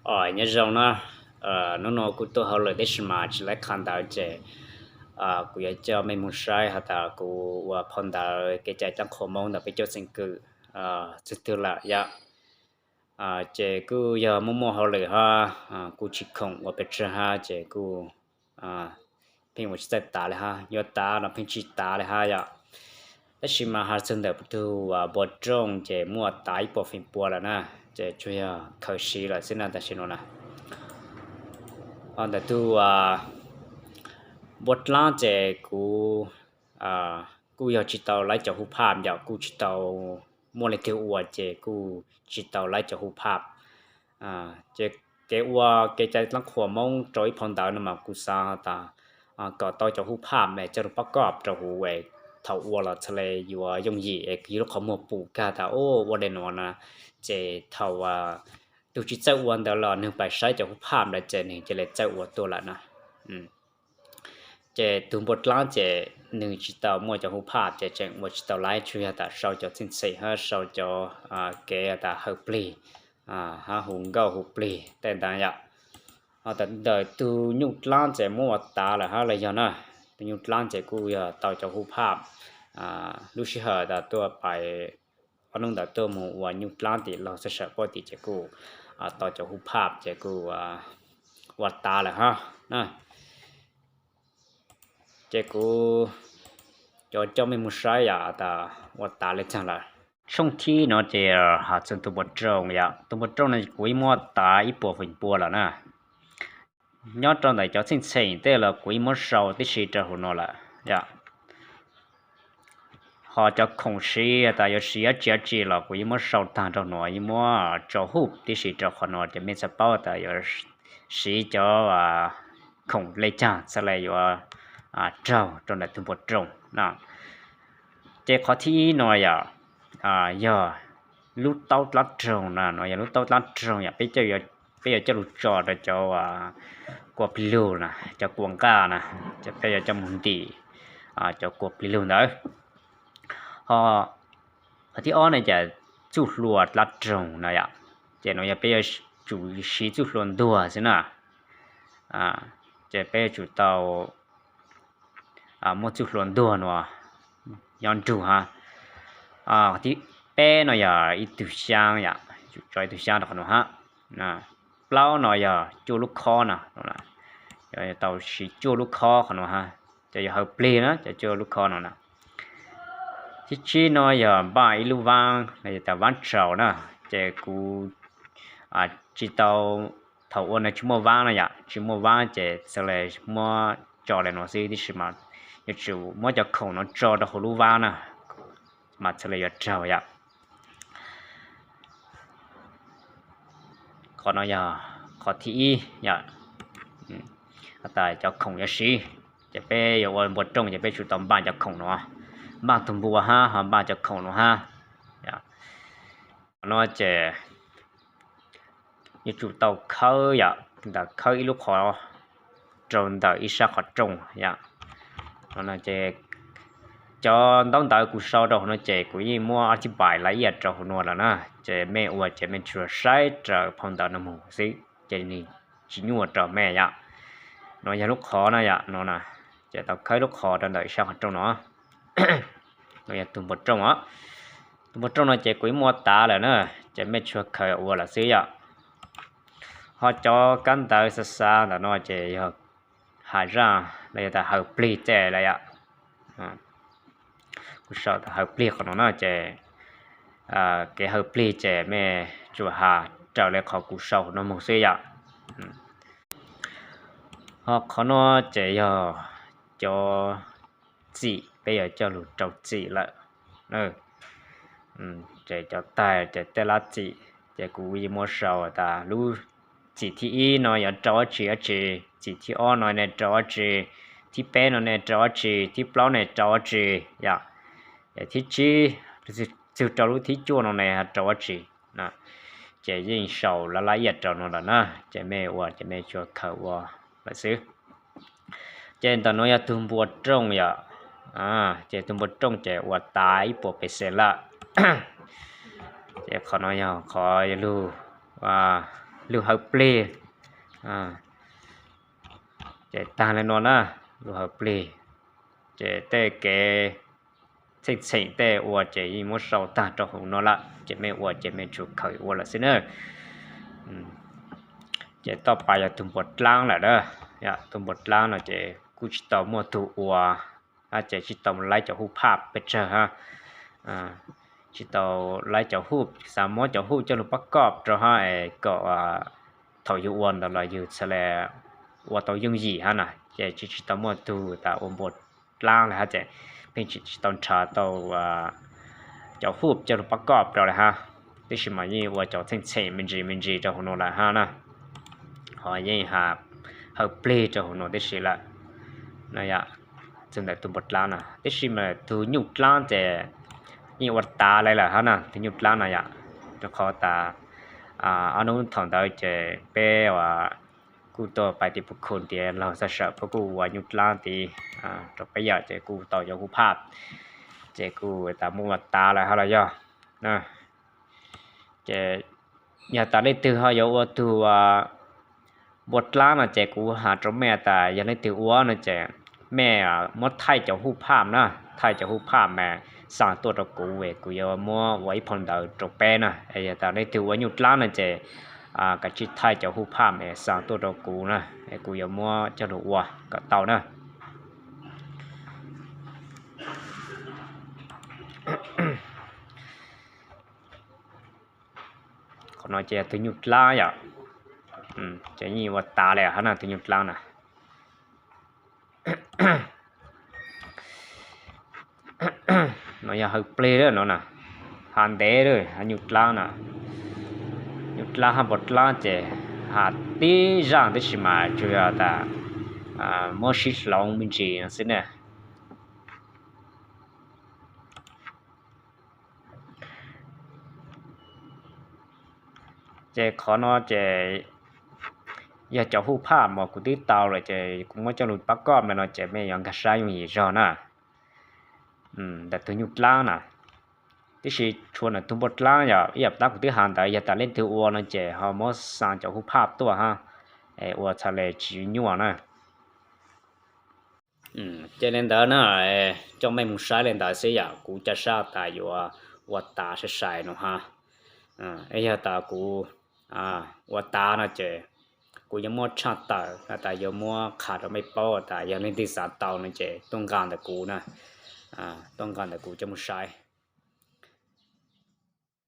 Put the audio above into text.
Os, nyob zoo na. Hnub no kuj tuaj hauj lwm tab sis mas tsis laib qha ntawv ces kuv yuav coj mej mus saib has tas kuv ua phau ntawv kev cai dlaab qhua Moob ntawm peb cov xeem kwm txug twg lawm yom. Ces kuj yog muaj muaj hauj lwm hab kuj tsis khoom ua pes tsawg hab ces kuj pheej ua tsis txawj tav le hab, yuav tav los pheej tsis tav le hab yom. Tab sis mas has txug ntawm tug npua rooj ces muaj tav ib puas feem pua lawm na, ces tsuas yog khaws siv lawm xwb na tam sim no na. Ntawm tug npua dlaab ces kuv kuj yog tsis tau laib cov hu phaj yom, kuj tsis tau muaj leej twg ua ces kuj tsis tau laib cov hu phaj. Ces kev ua kev cai dlaab qhua Moob rau ib phau ntawv no mas kuv xav tas kom tau cov hu phaj es coj lug pab koj rau huv es thaum ua los txhad le yuav yooj yim es yog lub qhov muag pum kag tas ua dai no na, ces thaum tug tsis txawj ua ntawd los nwg pais saib cov hu phaj ntawd ces nwg cia le txawj ua tuaj lawm na. Ces tug npua dlaab ces nwg tsis tau muaj cov hu phaj ces tseem ua tsis tau laib, tsuas yog tas sau cov txheej txheem hab sau cov kev tas hawm plig hab hu nkauj hu plig tej ntawd yom. Ho ntawm tug nyuj dlaab ces muab ua tav lawm hab los yog na, tug nyuj dlaab ces kuj yog tau cov hu phaj lub sij hawm tas tuaj pais ob nub ntawd tuaj mus ua nyuj dlaab tim laug xab sawm puab tim ces kuj tau cov hu phaj ces kuj ua tav lawm hab na. Ces kuv coj mej mus saib yom tas ua tav le caag lawm. Tshooj thib no ces has txug tug npua rooj yom, tug npua rooj no kuv yeej muab tav ib puas feem pua lawm na. Nyob rau ntawm cov txheej txheem tej los kuv yeej muab sau tib si rau huv no lawm yom. Ho cov khoom siv tas yuav siv dab tsi dab tsi los kuv yeej muab sau taag rau no, yeej muab tso huv tib si rau qhov no ces mej txhad paub tas yuav siv cov khoom le caag txhad le yuav raug rau ntawm tug npua rooj na. Ces qhov thib ib no yom, yog lub taub dlaab roog na, no yog lub taub dlaab roog yom, peb yuav coj lug tso rau cov kua plig lug na, cov kua nqaj na, ces peb yuav coj mus ntim cov kua plig lug ntawd. Ho qhov thib ob ne ces txuj hlua dlaab roog no yom, ces no yog peb yuav tsum siv txuj hlua ntuag xwb na. Ces peb yuav tsum tau muab txuj hlua ntuag no nyob nrug hab. Thib peb no yog ib tug xyaab yom, tsum tso ib tug xyaab rau qhov no hab. Plaub no yog cuaj lub khob no, tau siv cuaj lub khob qhov no hab, ces yog hawm plig na, ces cuaj lub khob no na. Thib tsib no yog npaj ib lub vaab, tas vaab tsaus na, ces kuv tsis tau, thaum ua no tsis muaj vaab na yom, tsis muaj vaab ces txhad le muab tso le no xwb, tab sis mas yuav tsum muab cov khoom no tso rau hauv lub vaab na, mas txhad le yuav raug yom. Qhov no yog qhov thib ib yom, tas cov khoom yuav siv, ces peb yuav ua npua rooj ces peb tsum tau npaj cov khoom no, npaj tug npua hab ho npaj cov khoom no hab. Qhov no ces yuav tsum tau khawb yom, ntawm khawb ib lub qhov rau ntawm ib sab qhov rooj yom. Ces cov ntaub ntawv kuv sau rau hauv no ces kuv yeej muab archive la iaj rau hauv no lawm na, ces mej ua ces mej tsuas saib raws phau ntawv no mus xwb ces nws tsis nyuaj rau mej yom. No yog lub qhov na yom, no na, ces tau khawb lub qhov rau ntawm ib sab qhov rooj no. No yog tug npua rooj os. Tug npua rooj no ces kuv yeej muab tav lawm na, ces mej tsuas khaws ua lawm xwb yom. Ho cov kab ntawv xav xav ntawm no ces yog has zaj los yog tas hawm plig tej lawm yom. Kuv sau tas hawm plig qhov no na ces kev hawm plig ces mej tsuas has raws le qhov kuv sau no mus xwb yom. Ho qhov no ces yog cov txim, peb yuav coj lug rau txim lawm. Ces cov taig ces tej lab txim, ces kuv yeej muab sau tas lub txim thib ib no yuav rau dab tsi dab tsi, txim thib ob no ne rau dab tsi, thib peb no ne rau dab tsi, thib plaub ne rau dab tsi yom, thib tsib txug rau lub thib cuaj no ne rau dab tsi. Ces yeej sau laj laj iaj rau no lawm na, ces mej ua ces mej tsuas khaws ua lawm xwb. Ces ntawm no yog tug npua rooj yom, ces tug npua rooj ces ua tav ib puas pes xees lawm. Ces qhov no yog qhov yuav lug lug hawv plig. Ces tag le nuav na, lug hawv plig, ces tej kev txheej txheem tej ua ces yeej muab sau tag rau huv nuav lawm, ces mej ua ces mej tsuas khaws ua lawm xwb na. Ces toj pas yog tug npua dlaab lawm na. Tug npua dlaab no ces kuj tsis tau muaj tug ua, ces tsis tau laib cov huj phaj pes tsawg hab, tsis tau laib cov huj, xav muab cov huj coj lug pab koj rau hab es kom thaum yug ua ntawd los yug txhad le ua tau yooj yim hab na. Ces tsis tsis tau muaj tug tas ua npua dlaab le hab ces pheej tsis tau nrhav tau cov huj coj lug pab koj rau le hab, tab sis mas yeej ua cov txheej txheem me ntsis me ntsis rau huv nuav lawm hab na. Ho yeej hawv plig rau huv nuav tib si lawm na yom. Txug ntawm tug npua dlaab na, tab sis mas tug nyuj dlaab ces yeej ua tav le lawm hab na, tug nyuj dlaab na yom. Rau qhov tas ob hnub thaum ntawd ces peb kuj tuaj pais tim Phuv Khum tias laug Xaj Sawm puab kuj ua nyuj dlaab tid rau peb yom, ces kuj tau cov huj phaj, ces kuj tas muab ua tav lawm hab los yog. Ces yog tas leej twg ho yuav ua tug npua dlaab no ces kuv has rau mej tas yog leej twg ua no ces mej muab thaij cov huj phaj na, thaij cov huj phaj mas xa tuaj rau kuv es kuv yuav muab ua ib phau ntawv rau peb na. Es yog tas leej twg ua nyuj dlaab no ces kav tsij thaij cov huj phaj mas xa tuaj rau kuv na, es kuv yuav muab coj lug ua kom tau na. Qhov no ces yog tug nyuj dlaab yom. Ces yeej ua tav le hab na, tug nyuj dlaab na. No yog hawv plig lawm no na, has ntev lawm, nyuj dlaab na. Nyuj dlaab hab npua dlaab ces has tib zaaj tab sis mas tsuas yog tas muab sib hloov me ntsis no xwb ne. Ces qhov no ces yog cov huj phaj mas kuv twb tau lawm ces kuv muab coj lug pab koj ntawm no ces mej yuav nkag sab yooj yim zog na. Ntawm tug nyuj dlaab na, tib si tshuav ntawm tug npua dlaab yog ib yam tab kuv twb has ntawd, yog tas leej twg ua no ces ho muab xa cov huj phaj tuaj hab, es ua txhad le tsis nyuaj na. Ces le ntawd na, coj mej moog saib le ntawd xwb yom, kuv ca sab tas yuav ua tav sai sai no hab. Es yog tas kuv ua tav no ces kuv yuav muab tshaj tawm has tas yuav muab qha rau mej paub tas yog leej twg xav tau no ces tuaj nqa ntawm kuv na, tuaj nqa ntawm kuv coj moog saib.